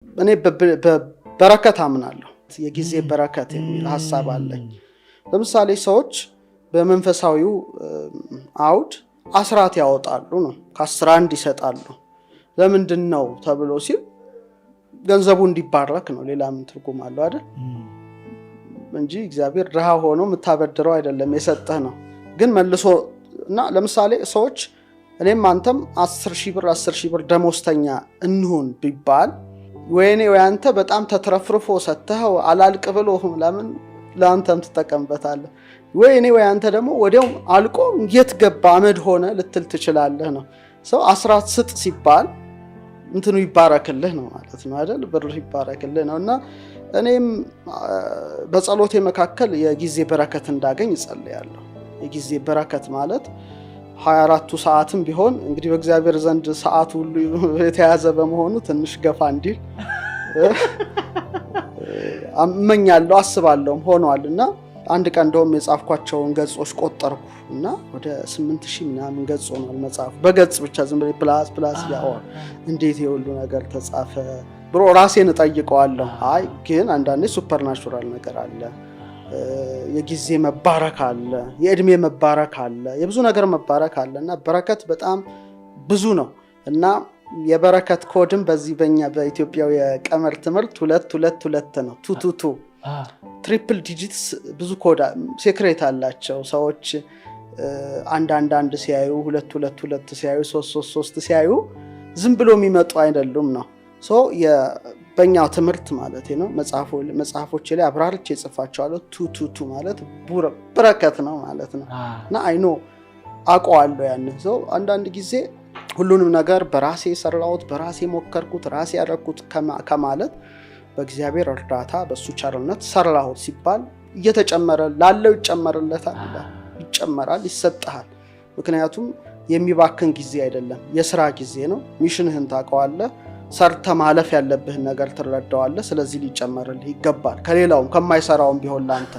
እኔ በበረከት አምናለሁ። የጊዜ በረከት የሚል ሀሳብ አለኝ። ለምሳሌ ሰዎች በመንፈሳዊው አውድ አስራት ያወጣሉ ነው፣ ከአስር አንድ ይሰጣሉ። ለምንድን ነው ተብሎ ሲል ገንዘቡ እንዲባረክ ነው። ሌላ ምን ትርጉም አለው አይደል? እንጂ እግዚአብሔር ድሃ ሆኖ የምታበድረው አይደለም፣ የሰጠህ ነው። ግን መልሶ እና ለምሳሌ ሰዎች እኔም አንተም 10,000 ብር 10,000 ብር ደሞዝተኛ እንሁን ቢባል ወይኔ ወይ አንተ በጣም ተትረፍርፎ ሰጥተኸው አላልቅ ብሎ ለምን ለአንተም ትጠቀምበታለህ። ወይ እኔ ወይ አንተ ደግሞ ወዲያው አልቆ የት ገባ አመድ ሆነ ልትል ትችላለህ ነው። ሰው አስራት ስጥ ሲባል እንትኑ ይባረክልህ ነው ማለት ነው አይደል? ብር ይባረክልህ ነው። እና እኔም በጸሎቴ መካከል የጊዜ በረከት እንዳገኝ እጸልያለሁ። የጊዜ በረከት ማለት 24ቱ ሰዓትም ቢሆን እንግዲህ በእግዚአብሔር ዘንድ ሰዓቱ ሁሉ የተያዘ በመሆኑ ትንሽ ገፋ እንዲል እመኛለሁ፣ አስባለሁም ሆኗል። እና አንድ ቀን እንደውም የጻፍኳቸውን ገጾች ቆጠርኩ እና ወደ 8000 ምናምን ገጽ ሆኗል መጽሐፉ። በገጽ ብቻ ዝም ብዬ plus plus ያው እንዴት የሁሉ ነገር ተጻፈ ብሎ ራሴን እጠይቀዋለሁ። አይ ግን አንዳንዴ supernatural ነገር አለ፣ የጊዜ መባረክ አለ፣ የእድሜ መባረክ አለ፣ የብዙ ነገር መባረክ አለ። እና በረከት በጣም ብዙ ነው። እና የበረከት ኮድም በዚህ በኛ በኢትዮጵያው የቀመር ትምህርት 2 2 2 ነው፣ 2 2 2። Triple digits ብዙ code secret አላቸው። ሰዎች አንድ አንድ አንድ ሲያዩ፣ ሁለት ሁለት ሁለት ሲያዩ፣ ሶስት ሶስት ሶስት ሲያዩ ዝም ብሎ የሚመጡ አይደሉም ነው። So በእኛው ትምህርት ማለት ነው፣ መጽሐፎች ላይ አብራርቼ ጽፋቸዋለሁ። 2 2 2 ማለት በረከት ነው ማለት ነው። እና I know አውቀዋለሁ ያንን ሰው። አንዳንድ ጊዜ ሁሉንም ነገር በራሴ የሰራሁት፣ በራሴ ሞከርኩት፣ ራሴ ያደረግኩት ከማለት በእግዚአብሔር እርዳታ በእሱ ቸርነት ሰራሁት ሲባል እየተጨመረ ላለው ይጨመርለታል፣ ይጨመራል፣ ይሰጥሃል። ምክንያቱም የሚባክን ጊዜ አይደለም፣ የስራ ጊዜ ነው። Mission ህን ታውቀዋለህ። ሰርተህ ማለፍ ያለብህን ነገር ትረዳዋለህ። ስለዚህ ሊጨመርልህ ይገባል። ከሌላውም ከማይሰራውም ቢሆን ለአንተ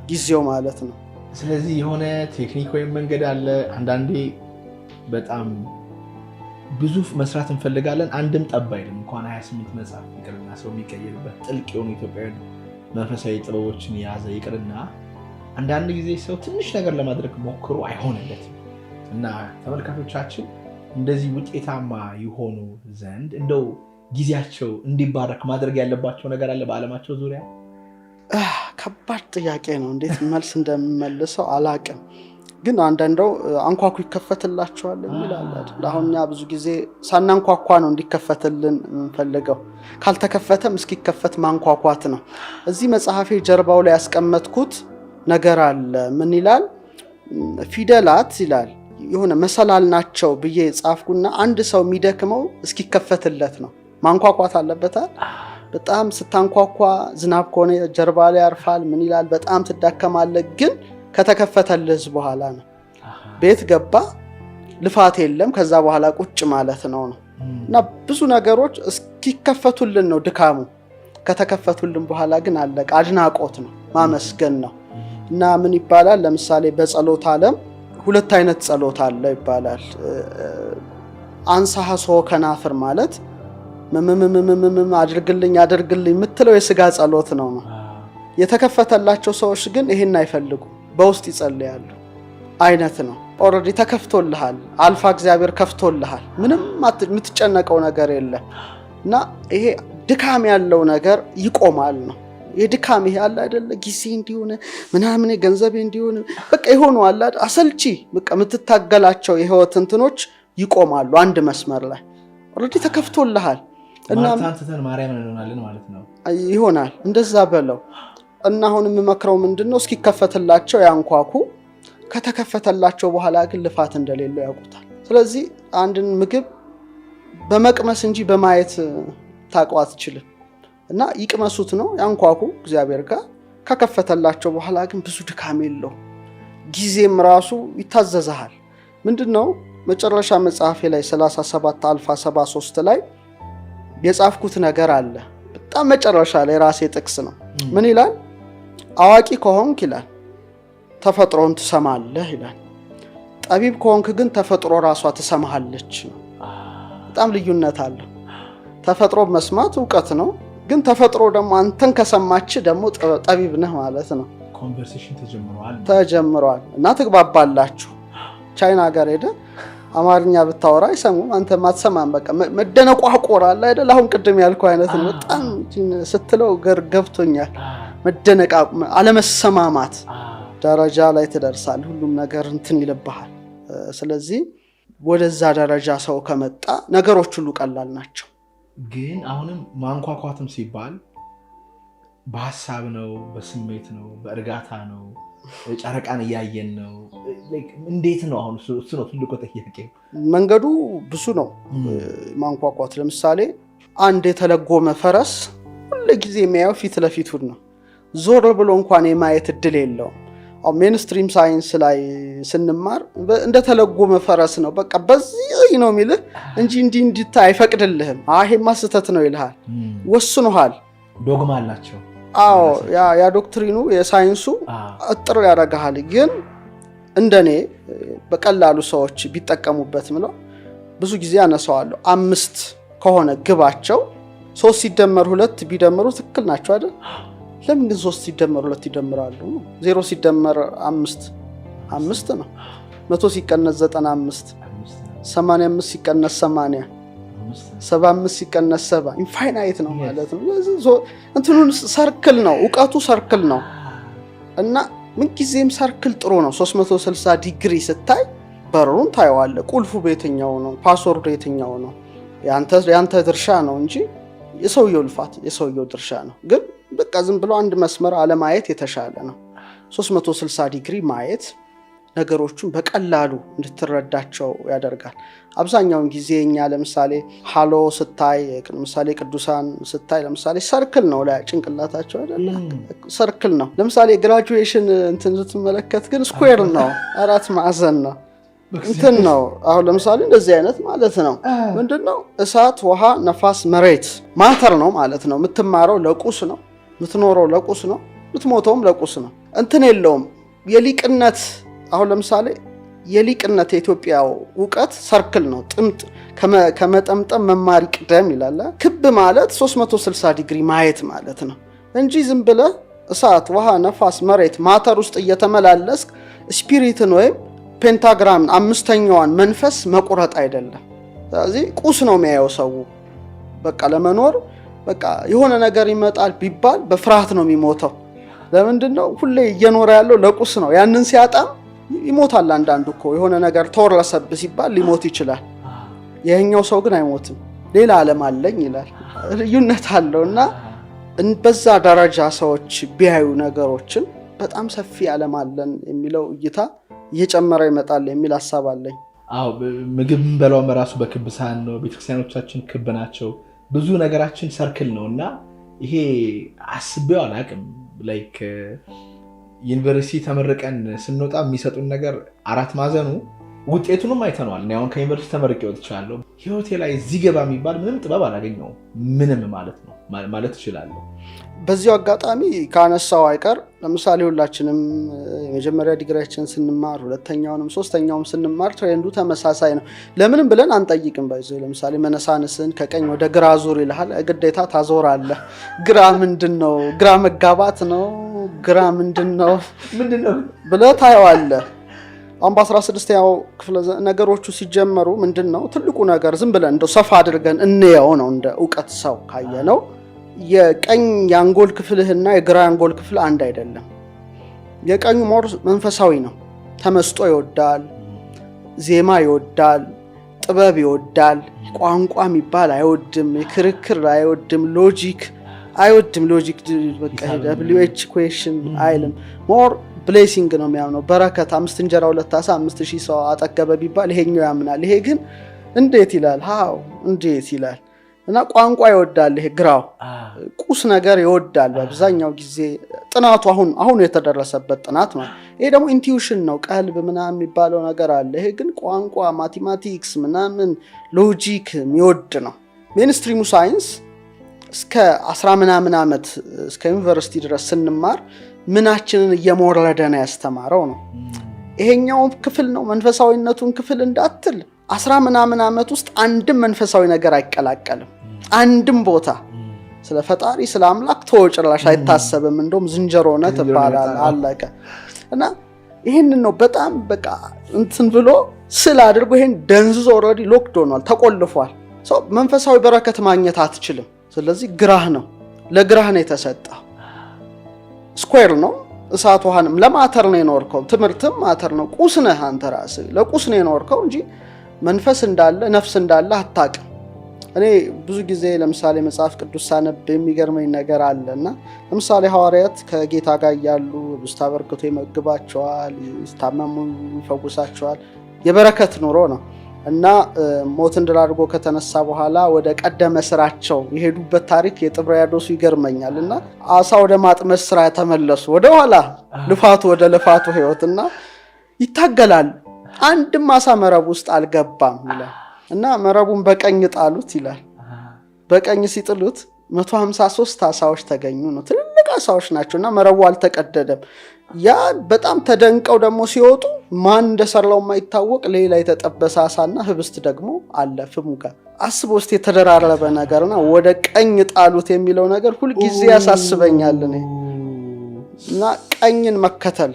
ጊዜው ማለት ነው። ስለዚህ የሆነ ቴክኒክ ወይም መንገድ አለ። አንዳንዴ በጣም ብዙ መስራት እንፈልጋለን፣ አንድም ጠብ አይልም። እንኳን 28 መጽሐፍ ይቅርና ሰው የሚቀይርበት ጥልቅ የሆኑ ኢትዮጵያውያን መንፈሳዊ ጥበቦችን የያዘ ይቅርና አንዳንድ ጊዜ ሰው ትንሽ ነገር ለማድረግ ሞክሮ አይሆንለትም። እና ተመልካቾቻችን እንደዚህ ውጤታማ ይሆኑ ዘንድ እንደው ጊዜያቸው እንዲባረክ ማድረግ ያለባቸው ነገር አለ በዓለማቸው ዙሪያ? ከባድ ጥያቄ ነው። እንዴት መልስ እንደምመልሰው አላቅም። ግን አንዳንደው አንኳኩ ይከፈትላቸዋል የሚል አለ አይደል? አሁን እኛ ብዙ ጊዜ ሳናንኳኳ ነው እንዲከፈትልን የምንፈልገው። ካልተከፈተም እስኪከፈት ማንኳኳት ነው። እዚህ መጽሐፌ ጀርባው ላይ ያስቀመጥኩት ነገር አለ። ምን ይላል? ፊደላት ይላል የሆነ መሰላል ናቸው ብዬ ጻፍኩና አንድ ሰው የሚደክመው እስኪከፈትለት ነው። ማንኳኳት አለበታል። በጣም ስታንኳኳ ዝናብ ከሆነ ጀርባ ላይ ያርፋል። ምን ይላል? በጣም ትዳከማለህ። ግን ከተከፈተልህ በኋላ ነው። ቤት ገባ፣ ልፋት የለም። ከዛ በኋላ ቁጭ ማለት ነው። እና ብዙ ነገሮች እስኪከፈቱልን ነው ድካሙ። ከተከፈቱልን በኋላ ግን አለቀ። አድናቆት ነው፣ ማመስገን ነው። እና ምን ይባላል? ለምሳሌ በጸሎት ዓለም ሁለት አይነት ጸሎት አለ ይባላል። አንሳሐ ከናፍር ማለት ምምምምምም አድርግልኝ አድርግልኝ የምትለው የስጋ ጸሎት ነው። የተከፈተላቸው ሰዎች ግን ይሄን አይፈልጉም፣ በውስጥ ይጸልያሉ አይነት ነው። Already ተከፍቶልሃል፣ አልፋ እግዚአብሔር ከፍቶልሃል። ምንም የምትጨነቀው ነገር የለም። እና ይሄ ድካም ያለው ነገር ይቆማል ነው። የድካም ይሄ አለ አይደለ፣ ጊዜ እንዲሆነ ምናምን ገንዘቤ እንዲሆነ በቃ የሆኑ አለ አሰልቺ በቃ የምትታገላቸው የህይወት እንትኖች ይቆማሉ አንድ መስመር ላይ already ተከፍቶልሃል። እና ማርታን ትተን ማርያምን እንሆናለን ማለት ነው። ይሆናል እንደዛ በለው። እና አሁን የምመክረው ምንድን ነው፣ እስኪከፈትላቸው ያንኳኩ። ከተከፈተላቸው በኋላ ግን ልፋት እንደሌለው ያውቁታል። ስለዚህ አንድን ምግብ በመቅመስ እንጂ በማየት ታውቀው አትችልም። እና ይቅመሱት ነው፣ ያንኳኩ እግዚአብሔር ጋር። ከከፈተላቸው በኋላ ግን ብዙ ድካም የለው። ጊዜም ራሱ ይታዘዝሃል። ምንድን ነው መጨረሻ መጽሐፌ ላይ 37 አልፋ 73 ላይ የጻፍኩት ነገር አለ። በጣም መጨረሻ ላይ ራሴ ጥቅስ ነው። ምን ይላል? አዋቂ ከሆንክ ይላል ተፈጥሮን ትሰማለህ ይላል። ጠቢብ ከሆንክ ግን ተፈጥሮ ራሷ ትሰማሃለች ነው። በጣም ልዩነት አለው። ተፈጥሮ መስማት እውቀት ነው። ግን ተፈጥሮ ደግሞ አንተን ከሰማች ደግሞ ጠቢብ ነህ ማለት ነው። Conversation ተጀምረዋል። ተጀምረዋል እና ትግባባላችሁ። ቻይና ሀገር ሄደ አማርኛ ብታወራ አይሰሙም። አንተ ማትሰማም። በቃ መደነቋቆር አለ አይደል? አሁን ቅድም ያልከው አይነት ነው። በጣም ስትለው ገብቶኛል። መደነቃ አለመሰማማት ደረጃ ላይ ትደርሳል። ሁሉም ነገር እንትን ይልብሃል። ስለዚህ ወደዛ ደረጃ ሰው ከመጣ ነገሮች ሁሉ ቀላል ናቸው። ግን አሁንም ማንኳኳትም ሲባል በሀሳብ ነው፣ በስሜት ነው፣ በእርጋታ ነው፣ ጨረቃን እያየን ነው። እንዴት ነው አሁን? እሱ ነው ትልቁ ጥያቄ። መንገዱ ብዙ ነው ማንኳኳት። ለምሳሌ አንድ የተለጎመ ፈረስ ሁል ጊዜ የሚያየው ፊት ለፊቱን ነው። ዞር ብሎ እንኳን የማየት እድል የለውም። አሁን mainstream science ላይ ስንማር እንደተለጎመ ፈረስ ነው። በቃ በዚህ ነው የሚልህ እንጂ እንዲህ እንድታይ አይፈቅድልህም። ይሄማ ስህተት ነው ይልሃል፣ ወስኖሃል። ዶግማ አላቸው። አዎ፣ ያ doctrine ኑ የሳይንሱ እጥር ያደርግሃል። ግን እንደኔ በቀላሉ ሰዎች ቢጠቀሙበት ምለው ብዙ ጊዜ አነሳዋለሁ። 5 ከሆነ ግባቸው 3 ሲደመር 2 ቢደምሩ ትክክል ናቸው አይደል? ለምን ግን 3 ሲደመር 2 ይደምራሉ? 0 ሲደመር 5 5 ነው። 100 ሲቀነስ 95፣ 85 ሲቀነስ 80፣ 75 ሲቀነስ 7 infinite ነው ማለት ነው። እንትኑን circle ነው፣ እውቀቱ circle ነው እና ምንጊዜም circle ጥሩ ነው። 360 ዲግሪ ስታይ በሩን ታየዋለህ። ቁልፉ በየትኛው ነው? Password ኡ የትኛው ነው? ያንተ ድርሻ ነው እንጂ የሰውየው ልፋት የሰውየው ድርሻ ነው። ግን በቃ ዝም ብሎ አንድ መስመር አለማየት የተሻለ ነው። 360 ዲግሪ ማየት ነገሮቹን በቀላሉ እንድትረዳቸው ያደርጋል። አብዛኛውን ጊዜ እኛ ለምሳሌ halo ስታይ፣ ለምሳሌ ቅዱሳን ስታይ፣ ለምሳሌ circle ነው ላይ ጭንቅላታቸው አይደለ? Circle ነው። ለምሳሌ graduation እንትን ስትመለከት ግን square ነው፣ አራት ማዕዘን ነው እንትን ነው። አሁን ለምሳሌ እንደዚህ አይነት ማለት ነው። ምንድን ነው? እሳት፣ ውሃ፣ ነፋስ፣ መሬት matter ነው ማለት ነው። የምትማረው ለቁስ ነው፣ የምትኖረው ለቁስ ነው፣ የምትሞተውም ለቁስ ነው። እንትን የለውም የሊቅነት። አሁን ለምሳሌ የሊቅነት የኢትዮጵያ እውቀት circle ነው። ጥምጥ ከመጠምጠም መማር ይቅደም ይላል። ክብ ማለት 360 ዲግሪ ማየት ማለት ነው እንጂ ዝም ብለህ እሳት፣ ውሃ፣ ነፋስ፣ መሬት matter ውስጥ እየተመላለስክ spirit ን ወይም pentagram ን አምስተኛዋን መንፈስ መቁረጥ አይደለም። ስለዚህ ቁስ ነው የሚያየው ሰው። በቃ ለመኖር በቃ የሆነ ነገር ይመጣል ቢባል በፍርሃት ነው የሚሞተው። ለምንድን ነው? ሁሌ እየኖረ ያለው ለቁስ ነው። ያንን ሲያጣም ይሞታል። አንዳንዱ እኮ የሆነ ነገር ተወረሰብህ ሲባል ሊሞት ይችላል። ይህኛው ሰው ግን አይሞትም። ሌላ ዓለም አለኝ ይላል። ልዩነት አለው እና በዛ ደረጃ ሰዎች ቢያዩ ነገሮችን በጣም ሰፊ ዓለም አለን የሚለው እይታ እየጨመረ ይመጣል የሚል ሀሳብ አለኝ። አዎ፣ ምግብ የምንበላውም ራሱ በክብ ሳህን ነው። ቤተክርስቲያኖቻችን ክብ ናቸው። ብዙ ነገራችን circle ነው እና ይሄ አስቤው አላውቅም። Like ዩኒቨርሲቲ ተመርቀን ስንወጣ የሚሰጡን ነገር አራት ማዕዘኑ ውጤቱንም አይተነዋል። እኔ አሁን ከዩኒቨርሲቲ ተመርቄ ወጥቻለሁ። ህይወቴ ላይ እዚህ ገባ የሚባል ምንም ጥበብ አላገኘሁም። ምንም ማለት ነው ማለት እችላለሁ። በዚሁ አጋጣሚ ካነሳው አይቀር ለምሳሌ ሁላችንም የመጀመሪያ ዲግሪያችን ስንማር፣ ሁለተኛውንም ሶስተኛውም ስንማር trend ኡ ተመሳሳይ ነው። ለምንም ብለን አንጠይቅም። By the way ለምሳሌ መነሳንስን ከቀኝ ወደ ግራ ዙር ይልሃል። ግዴታ ታዞራለህ። ግራ ምንድን ነው? ግራ መጋባት ነው። ግራ ምንድን ነው ምንድን ነው ብለህ ታየዋለህ። አሁን በ16ኛው ክፍለ ነገሮቹ ሲጀመሩ ምንድን ነው ትልቁ ነገር? ዝም ብለን እንደው ሰፋ አድርገን እንየው ነው፣ እንደ እውቀት ሰው ካየነው የቀኝ የአንጎል ክፍልህና የግራ የአንጎል ክፍል አንድ አይደለም። የቀኙ more መንፈሳዊ ነው። ተመስጦ ይወዳል፣ ዜማ ይወዳል፣ ጥበብ ይወዳል። ቋንቋ የሚባል አይወድም፣ ክርክር አይወድም፣ logic አይወድም። Logic በቃ WH question አይልም። More blessing ነው የሚያምነው፣ በረከት። አምስት እንጀራ ሁለት ዓሣ 5,000 ሰው አጠገበ ቢባል ይሄኛው ያምናል። ይሄ ግን እንዴት ይላል፣ how እንዴት ይላል። እና ቋንቋ ይወዳል። ይሄ ግራው ቁስ ነገር ይወዳል በአብዛኛው ጊዜ፣ ጥናቱ አሁን አሁን የተደረሰበት ጥናት ነው። ይሄ ደግሞ intuition ነው፣ ቀልብ ምናምን የሚባለው ነገር አለ። ይሄ ግን ቋንቋ፣ mathematics ምናምን logic የሚወድ ነው። Mainstream ኡ ሳይንስ እስከ 10 ምናምን ዓመት እስከ ዩኒቨርሲቲ ድረስ ስንማር ምናችንን እየሞረደ ነው ያስተማረው ነው። ይሄኛው ክፍል ነው መንፈሳዊነቱን ክፍል እንዳትል 10 ምናምን ዓመት ውስጥ አንድም መንፈሳዊ ነገር አይቀላቀልም። አንድም ቦታ ስለ ፈጣሪ ስለ አምላክ ተወው፣ ጭራሽ አይታሰብም። እንደውም ዝንጀሮ ነህ ትባላለህ። አለቀ። እና ይህንን ነው በጣም በቃ እንትን ብሎ ስል አድርጎ ይሄን ደንዝዞ already locked ሆኗል፣ ተቆልፏል። So መንፈሳዊ በረከት ማግኘት አትችልም። ስለዚህ ግራህ ነው፣ ለግራህ ነው የተሰጠው። Square ነው፣ እሳት ውሃንም ለ matter ነው የኖርከው። ትምህርትም matter ነው። ቁስ ነህ አንተ ራስህ፣ ለቁስ ነው የኖርከው እንጂ መንፈስ እንዳለ ነፍስ እንዳለ አታውቅም። እኔ ብዙ ጊዜ ለምሳሌ መጽሐፍ ቅዱስ ሳነብ የሚገርመኝ ነገር አለ። እና ለምሳሌ ሐዋርያት ከጌታ ጋር እያሉ ኅብስት አበርክቶ ይመግባቸዋል፣ ይታመሙ ይፈውሳቸዋል። የበረከት ኑሮ ነው። እና ሞትን ድል አድርጎ ከተነሳ በኋላ ወደ ቀደመ ስራቸው የሄዱበት ታሪክ የጥብርያዶሱ ይገርመኛል። እና አሳ ወደ ማጥመድ ስራ ተመለሱ፣ ወደኋላ ልፋቱ፣ ወደ ልፋቱ ህይወት። እና ይታገላል። አንድም አሳ መረብ ውስጥ አልገባም ይላል። እና መረቡን በቀኝ ጣሉት ይላል። በቀኝ ሲጥሉት 153 አሳዎች ተገኙ ነው። ትልልቅ አሳዎች ናቸው እና መረቡ አልተቀደደም። ያ በጣም ተደንቀው ደግሞ ሲወጡ ማን እንደሰራው የማይታወቅ ሌላ የተጠበሰ አሳና ህብስት ደግሞ አለ ፍሙ ጋር። አስቦ ውስጥ የተደራረበ ነገርና ወደ ቀኝ ጣሉት የሚለው ነገር ሁልጊዜ ያሳስበኛል እኔ። እና ቀኝን መከተል፣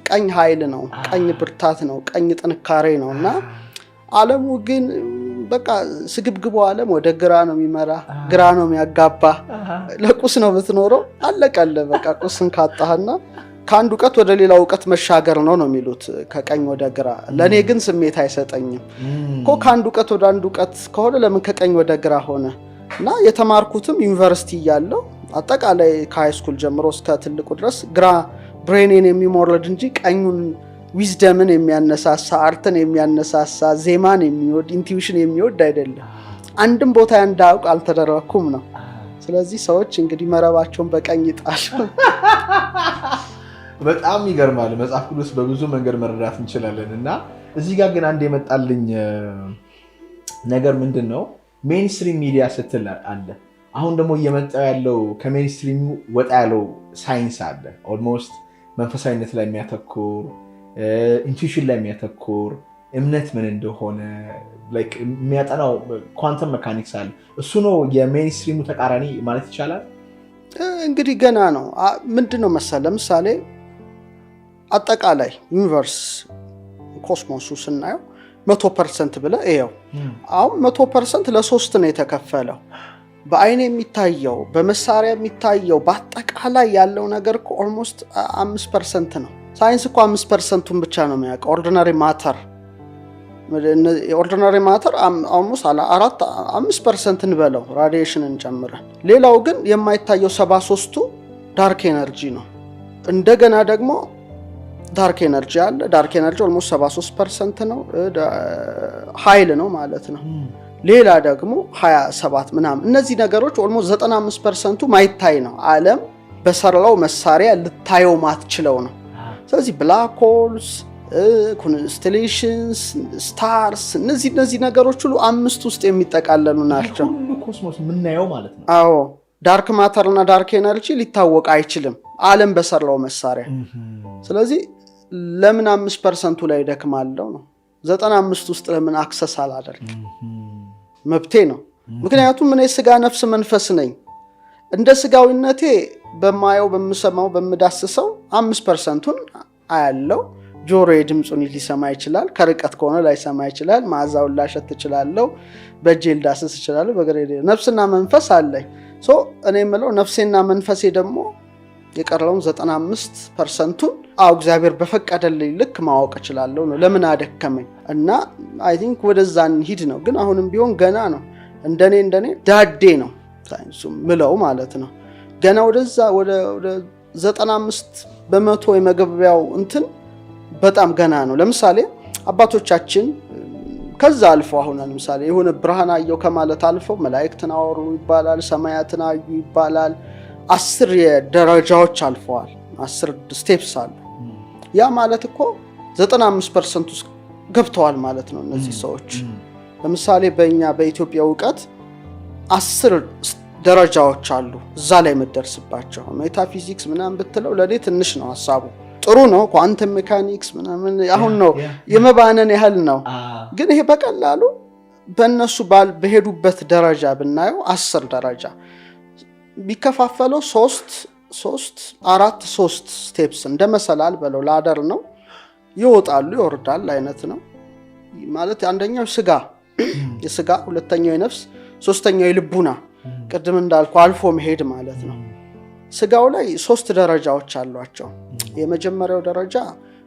ቀኝ ኃይል ነው፣ ቀኝ ብርታት ነው፣ ቀኝ ጥንካሬ ነው። እና ዓለሙ ግን በቃ ስግብግቡ ዓለም ወደ ግራ ነው የሚመራ፣ ግራ ነው የሚያጋባ። ለቁስ ነው ብትኖረው አለቀልህ። በቃ ቁስን ካጣህና ከአንድ እውቀት ወደ ሌላ እውቀት መሻገር ነው ነው የሚሉት ከቀኝ ወደ ግራ። ለእኔ ግን ስሜት አይሰጠኝም እኮ። ከአንድ እውቀት ወደ አንድ እውቀት ከሆነ ለምን ከቀኝ ወደ ግራ ሆነ? እና የተማርኩትም ዩኒቨርሲቲ እያለሁ አጠቃላይ ከ high school ጀምሮ እስከ ትልቁ ድረስ ግራ brain ኤን የሚሞርድ እንጂ ቀኙን wisdom ን የሚያነሳሳ፣ art ን የሚያነሳሳ፣ ዜማን የሚወድ፣ intuition የሚወድ አይደለም። አንድም ቦታ እንዳውቅ አልተደረኩም ነው። ስለዚህ ሰዎች እንግዲህ መረባቸውን በቀኝ ይጣሉ። በጣም ይገርማል። መጽሐፍ ቅዱስ በብዙ መንገድ መረዳት እንችላለን። እና እዚህ ጋር ግን አንድ የመጣልኝ ነገር ምንድን ነው? Mainstream media ስትል አለ። አሁን ደግሞ እየመጣ ያለው ከ mainstream ኡ ወጣ ያለው ሳይንስ አለ። Almost መንፈሳዊነት ላይ የሚያተኩር፣ intuition ላይ የሚያተኩር፣ እምነት ምን እንደሆነ የሚያጠናው quantum mechanics አለ። እሱ ነው የ mainstream ኡ ተቃራኒ ማለት ይቻላል። እንግዲህ ገና ነው። ምንድን ነው መሰለህ፣ ለምሳሌ አጠቃላይ universe cosmos ኡ ስናየው 100% ብለህ ይኸው አሁን 100% ለሶስት ነው የተከፈለው። በአይን የሚታየው፣ በመሳሪያ የሚታየው፣ በአጠቃላይ ያለው ነገር እኮ almost 5% ነው። ሳይንስ እኮ 5% ኡን ብቻ ነው የሚያውቀው። Ordinary matter almost 4 5% እንበለው radiation ን ጨምረን። ሌላው ግን የማይታየው 73ቱ dark energy ነው። እንደገና ደግሞ dark energy አለ። Dark energy almost 73% ነው፣ ኃይል ነው ማለት ነው። ሌላ ደግሞ 27 ምናምን። እነዚህ ነገሮች almost 95% ኡ ማይታይ ነው። ዓለም በሰራው መሳሪያ ልታየው ማትችለው ነው። ስለዚህ black holes፣ constellations፣ stars እነዚህ ነገሮች ሁሉ አምስት ውስጥ የሚጠቃለሉ ናቸው። ሁሉ cosmos የምናየው ማለት ነው። አዎ፣ dark matter እና dark energy ሊታወቅ አይችልም ዓለም በሰራው መሳሪያ። ስለዚህ ለምን 5% ኡ ላይ ደክማለው ነው። 95 ውስጥ ለምን access አላደርግ? መብቴ ነው። ምክንያቱም እኔ ስጋ፣ ነፍስ፣ መንፈስ ነኝ። እንደ ስጋዊነቴ በማየው፣ በምሰማው፣ በምዳስሰው 5% ኡን አያለው። ጆሮዬ ድምፁን ሊሰማ ይችላል። ከርቀት ከሆነ ላይሰማ ይችላል። መዓዛውን ላሸት እችላለሁ። በእጄ ልዳስስ እችላለሁ። በእግሬ ነፍስና መንፈስ አለኝ። So እኔ የምለው ነፍሴና መንፈሴ ደግሞ የቀረውን 95% ኡን አዎ እግዚአብሔር በፈቀደልኝ ልክ ማወቅ እችላለሁ ነው። ለምን አደከመኝ? እና I think ወደዛ እንሂድ ነው። ግን አሁንም ቢሆን ገና ነው። እንደኔ ዳዴ ነው ሳይንሱ ምለው ማለት ነው። ገና ወደዛ ወደ 95% የመግቢያው እንትን በጣም ገና ነው። ለምሳሌ አባቶቻችን ከዛ አልፎ አሁን ለምሳሌ የሆነ ብርሃን አየው ከማለት አልፈው መላእክትን አወሩ ይባላል፣ ሰማያትን አዩ ይባላል። 10 ደረጃዎች አልፈዋል። 10 steps አሉ። ያ ማለት እኮ 95% ውስጥ ገብተዋል ማለት ነው እነዚህ ሰዎች። ለምሳሌ በእኛ በኢትዮጵያ እውቀት 10 ደረጃዎች አሉ እዛ ላይ የምትደርስባቸው። ሜታፊዚክስ ምናምን ብትለው ለእኔ ትንሽ ነው፣ ሀሳቡ ጥሩ ነው። Quantum mechanics ምናምን አሁን ነው የመባነን ያህል ነው። ግን ይሄ በቀላሉ በእነሱ በሄዱበት ደረጃ ብናየው 10 ደረጃ ቢከፋፈለው 3 3 4 3 steps እንደ መሰላል በለው ladder ነው። ይወጣሉ ይወርዳል አይነት ነው። ማለት አንደኛው ስጋ የስጋ፣ ሁለተኛው የነፍስ፣ ሶስተኛው የልቡና፣ ቅድም እንዳልኩ አልፎ መሄድ ማለት ነው። ስጋው ላይ 3 ደረጃዎች አሏቸው። የመጀመሪያው ደረጃ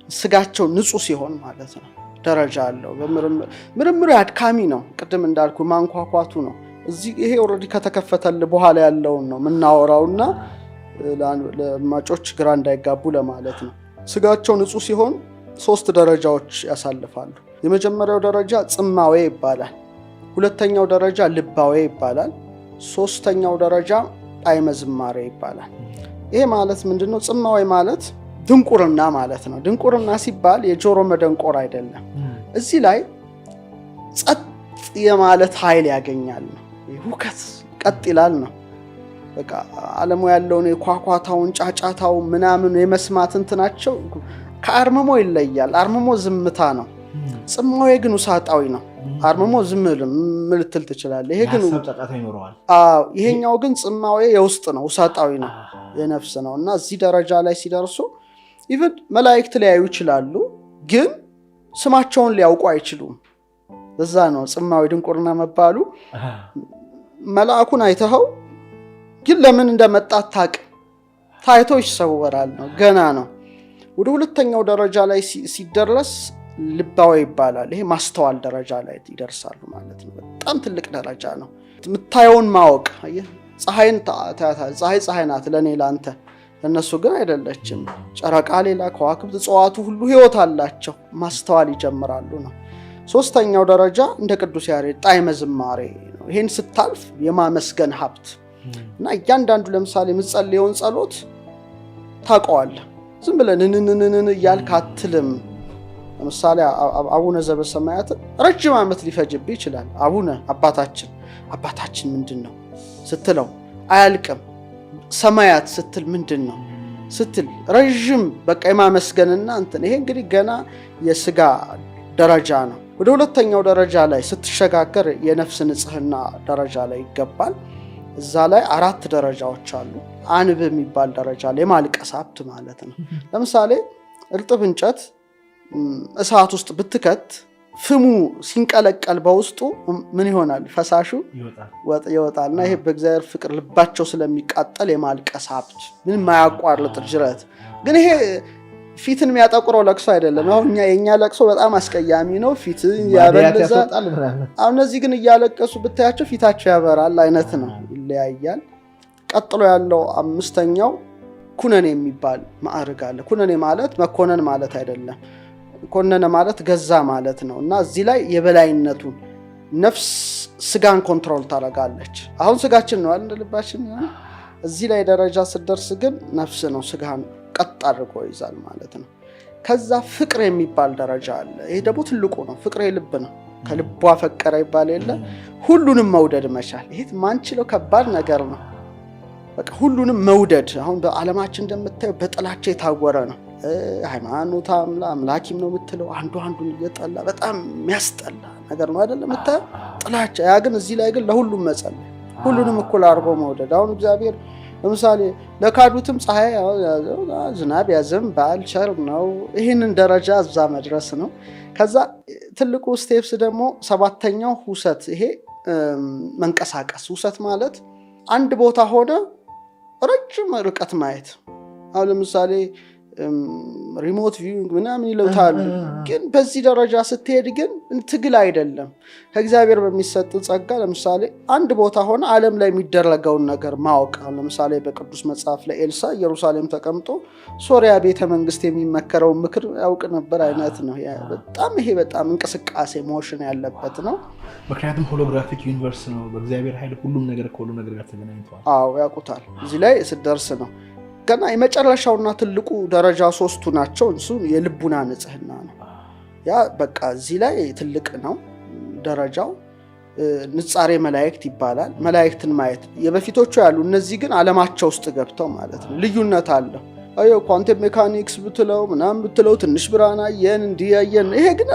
ስጋቸው ንጹህ ሲሆን ማለት ነው። ደረጃ አለው። ምርምሩ አድካሚ ነው። ቅድም እንዳልኩ ማንኳኳቱ ነው። እዚህ ይሄ already ከተከፈተል በኋላ ያለውን ነው የምናወራውና ለአድማጮች ግራ እንዳይጋቡ ለማለት ነው። ስጋቸው ንጹህ ሲሆን 3 ደረጃዎች ያሳልፋሉ። የመጀመሪያው ደረጃ ጽማዌ ይባላል። ሁለተኛው ደረጃ ልባዌ ይባላል። ሶስተኛው ደረጃ ጣዕመ ዝማሬ ይባላል። ይሄ ማለት ምንድነው? ጽማዌ ማለት ድንቁርና ማለት ነው። ድንቁርና ሲባል የጆሮ መደንቆር አይደለም። እዚህ ላይ ጸጥ የማለት ኃይል ያገኛል ነው። ሁከት ቀጥ ይላል ነው። በቃ ዓለሙ ያለውን የኳኳታውን ጫጫታው ምናምን የመስማት እንትናቸው ከአርምሞ ይለያል። አርምሞ ዝምታ ነው። ጽማዌ ግን ውሳጣዊ ነው። አርምሞ ዝም ልትል ትችላለህ። ይሄ ግን አዎ፣ ይሄኛው ግን ጽማዌ የውስጥ ነው፣ ውሳጣዊ ነው፣ የነፍስ ነው። እና እዚህ ደረጃ ላይ ሲደርሱ even መላእክት ሊያዩ ይችላሉ፣ ግን ስማቸውን ሊያውቁ አይችሉም። እዛ ነው ጽማዌ ድንቁርና መባሉ። መልአኩን አይተኸው ግን ለምን እንደመጣ አታውቅም። ታይቶ ይሰወራል ነው፣ ገና ነው። ወደ ሁለተኛው ደረጃ ላይ ሲደረስ ልባዊ ይባላል። ይሄ ማስተዋል ደረጃ ላይ ይደርሳሉ ማለት ነው። በጣም ትልቅ ደረጃ ነው። የምታየውን ማወቅ። አየህ፣ ፀሐይን ታያታለህ። ፀሐይ ፀሐይ ናት ለኔ ላንተ፣ ለነሱ ግን አይደለችም። ጨረቃ ሌላ፣ ከዋክብት፣ እጽዋቱ ሁሉ ህይወት አላቸው። ማስተዋል ይጀምራሉ ነው። ሶስተኛው ደረጃ እንደ ቅዱስ ያሬድ ጣዕመ ዝማሬ ነው። ይሄን ስታልፍ የማመስገን ሀብት እና እያንዳንዱ ለምሳሌ የምትጸልየውን ጸሎት ታውቀዋለህ። ዝም ብለህ ንንንንን እያልክ አትልም። ለምሳሌ አቡነ ዘበሰማያት ረጅም ዓመት ሊፈጅብህ ይችላል። አቡነ አባታችን፣ አባታችን ምንድን ነው ስትለው አያልቅም። ሰማያት ስትል ምንድን ነው ስትል ረጅም በቃ የማመስገንና እንትን። ይሄ እንግዲህ ገና የስጋ ደረጃ ነው። ወደ ሁለተኛው ደረጃ ላይ ስትሸጋገር የነፍስ ንጽህና ደረጃ ላይ ይገባል። እዛ ላይ 4 ደረጃዎች አሉ። አንብ የሚባል ደረጃ ላይ የማልቀስ ሀብት ማለት ነው። ለምሳሌ እርጥብ እንጨት እሳት ውስጥ ብትከት ፍሙ ሲንቀለቀል በውስጡ ምን ይሆናል? ፈሳሹ ይወጣል። እና ይሄ በእግዚአብሔር ፍቅር ልባቸው ስለሚቃጠል የማልቀስ ሀብት ምንም የማያቋርጥ ጅረት። ግን ይሄ ፊትን የሚያጠቁረው ለቅሶ አይደለም። አሁን የኛ ለቅሶ በጣም አስቀያሚ ነው፣ ፊትን ያበልዛል። አሁን እነዚህ ግን እያለቀሱ ብታያቸው ፊታቸው ያበራል አይነት ነው፣ ይለያያል። ቀጥሎ ያለው 5ኛው ኩነኔ የሚባል ማዕረግ አለ። ኩነኔ ማለት መኮነን ማለት አይደለም። ኮነነ ማለት ገዛ ማለት ነው። እና እዚህ ላይ የበላይነቱን ነፍስ ስጋን control ታደርጋለች። አሁን ስጋችን ነው አይደል ልባችን። እዚህ ላይ ደረጃ ስትደርስ ግን ነፍስ ነው ስጋን ቀጥ አድርጎ ይዛል ማለት ነው። ከዛ ፍቅር የሚባል ደረጃ አለ። ይሄ ደግሞ ትልቁ ነው። ፍቅር የልብ ነው። ከልቧ ፈቀረ ይባል የለ ሁሉንም መውደድ መቻል። ይሄ ማንችለው ከባድ ነገር ነው። በቃ ሁሉንም መውደድ። አሁን በዓለማችን እንደምታየው በጥላቻ የታወረ ነው። ሃይማኖት አምላኪም ነው የምትለው አንዱ አንዱን እየጠላ በጣም የሚያስጠላ ነገር ነው አይደለም የምታየው ጥላቻ። ያ ግን እዚህ ላይ ግን ለሁሉም መጸለይ፣ ሁሉንም እኩል አድርጎ መውደድ። አሁን እግዚአብሔር ለምሳሌ ለካዱትም ፀሐይ ዝናብ ያዘንባል፣ ቸር ነው። ይህንን ደረጃ እዛ መድረስ ነው። ከዛ ትልቁ steps ደግሞ 7ኛው ሁሰት። ይሄ መንቀሳቀስ። ሁሰት ማለት አንድ ቦታ ሆነ ረጅም ርቀት ማየት። አሁን ለምሳሌ remote viewing ምናምን ይሉታል። ግን በዚህ ደረጃ ስትሄድ ግን ትግል አይደለም። ከእግዚአብሔር በሚሰጥ ጸጋ ለምሳሌ አንድ ቦታ ሆነ ዓለም ላይ የሚደረገውን ነገር ማወቅ። አሁን ለምሳሌ በቅዱስ መጽሐፍ ላይ ኤልሳ ኢየሩሳሌም ተቀምጦ ሶሪያ ቤተ መንግስት የሚመከረውን ምክር ያውቅ ነበር አይነት ነው። በጣም ይሄ በጣም እንቅስቃሴ motion ያለበት ነው። ምክንያቱም holographic universe ነው። በእግዚአብሔር ኃይል ሁሉም ነገር ከሁሉም ነገር ጋር ተገናኝተዋል። አዎ ያውቁታል። እዚህ ላይ ስትደርስ ነው ገና የመጨረሻውና ትልቁ ደረጃ 3ቱ ናቸው። እሱ የልቡና ንጽህና ነው። ያ በቃ እዚህ ላይ ትልቅ ነው ደረጃው። ንጻሬ መላእክት ይባላል። መላእክትን ማየት የበፊቶቹ ያሉ፣ እነዚህ ግን ዓለማቸው ውስጥ ገብተው ማለት ነው። ልዩነት አለው። አዮ quantum mechanics ብትለው ምናምን ብትለው ትንሽ ብርሃን አየን እንዲህ አየን። ይሄ ግን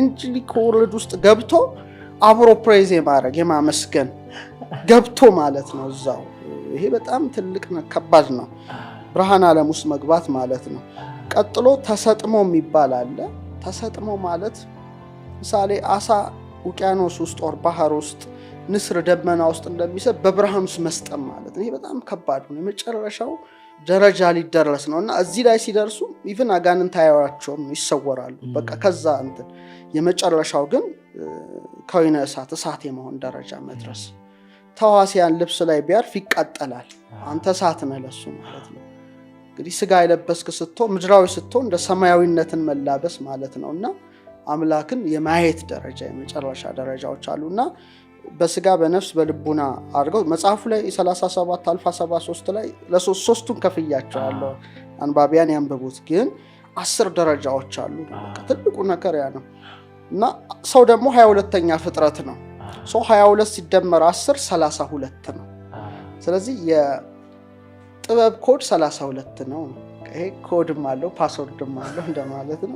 angelic world ውስጥ ገብቶ አብሮ praise የማድረግ፣ የማመስገን ገብቶ ማለት ነው እዛው። ይሄ በጣም ትልቅ ከባድ ነው። ብርሃን ዓለም ውስጥ መግባት ማለት ነው። ቀጥሎ ተሰጥሞ የሚባል አለ። ተሰጥሞ ማለት ምሳሌ አሳ ውቅያኖስ ውስጥ or ባህር ውስጥ፣ ንስር ደመና ውስጥ እንደሚሰጥ በብርሃን ውስጥ መስጠም ማለት ነው። ይሄ በጣም ከባድ ነው። የመጨረሻው ደረጃ ሊደረስ ነው እና እዚህ ላይ ሲደርሱ even አጋንንት አያዩዋቸውም፣ ይሰወራሉ። በቃ ከዛ እንትን የመጨረሻው ግን ከወይነ እሳት እሳት የመሆን ደረጃ መድረስ። ተዋሲያን ልብስ ላይ ቢያርፍ ይቃጠላል። አንተ እሳት ነህ ለሱ ማለት ነው። እንግዲህ ስጋ የለበስክ ስትሆን፣ ምድራዊ ስትሆን እንደ ሰማያዊነትን መላበስ ማለት ነው እና አምላክን የማየት ደረጃ የመጨረሻ ደረጃዎች አሉ። እና በስጋ፣ በነፍስ፣ በልቡና አድርገው መጽሐፉ ላይ 37 አልፋ 73 ላይ ለሶስቱን ከፍያቸዋለሁ። አንባቢያን ያንብቡት። ግን 10 ደረጃዎች አሉ። ትልቁ ነገር ያ ነው። እና ሰው ደግሞ 22ኛ ፍጥረት ነው። ሰው 22 ሲደመር 10 32 ነው። ስለዚህ የጥበብ ኮድ 32 ነው። ይሄ ኮድም አለው password ም አለው እንደማለት ነው።